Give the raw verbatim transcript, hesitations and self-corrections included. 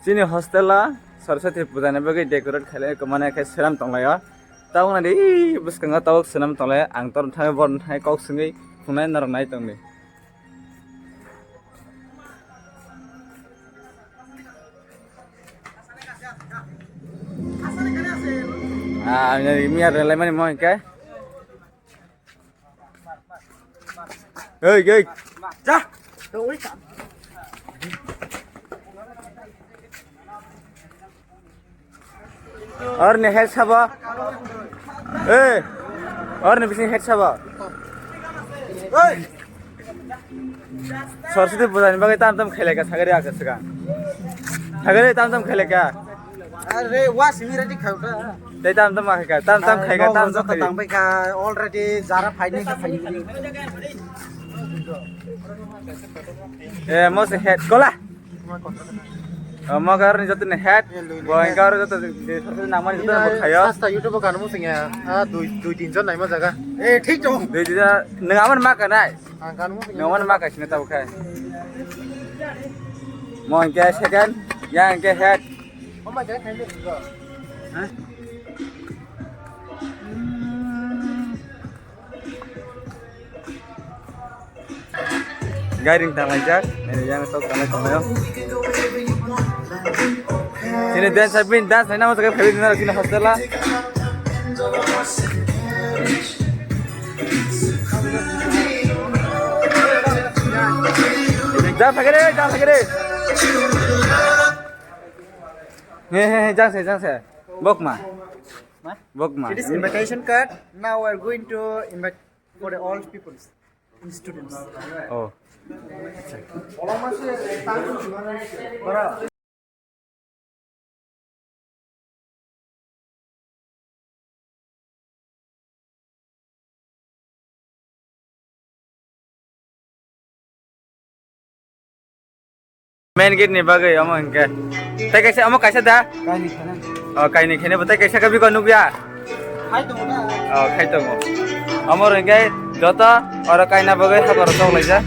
Chini hostel o Saraswati puja ni bagwi decorate khailai, mane khe swnam tonglaio. Tabuk nai di, bwskango tabuk swnam tonglaio. Ang tor thangwi bor thangwi kok swngwi phunai norok nai tongdi. Ah, miya rwlaimani mo hwnkhe. Ei, ei. Ja. Orni head sabo. Ei. Orni bising head sabo. Ei. Saraswati puja ni bagwi tam tam khailai ka sagari aka saka. Sagari tam tam khailai ka. Are, wa simi ready khauta. Tei tam tam khaika, tam tam khaika, tam tam khaika. Tang bai ka already jara phaini ka phaini. Eh, mo se head kola. Oh, mo kar ni joto ni head. Bo kar joto de namani joto mo khayo. Sasta YouTube kan mo singa. Ah, dui dui tin jon nai mo jaga. Eh, thik to. Dui dui jon nang aman ma ka nai. Ang kan mo singa. Nang aman ma ka sini tau khai. Mo ke second, yang ke head. Gairing tanglaijak, yang tok tanglai tonglaio. Sini dance, sabin dance, naina mo jaga phabi dina sini hostel a. Jang phagere, jang phagere. He, he, he, jang se, jang se. Bokma. Huh? Bokma. It is invitation card. Now we are going to invite for the all people, students. Oh. Main gate ni bagwi omo hinkhe. Tai kaisa omo kaisa da? Kaini khana. Oh, kaini khene bo tai kaisa ka biko nukya. Khai tongo na? Oh, khai tongo. Omo hinkhe joto oro kaina bagwi haboro tok laijak.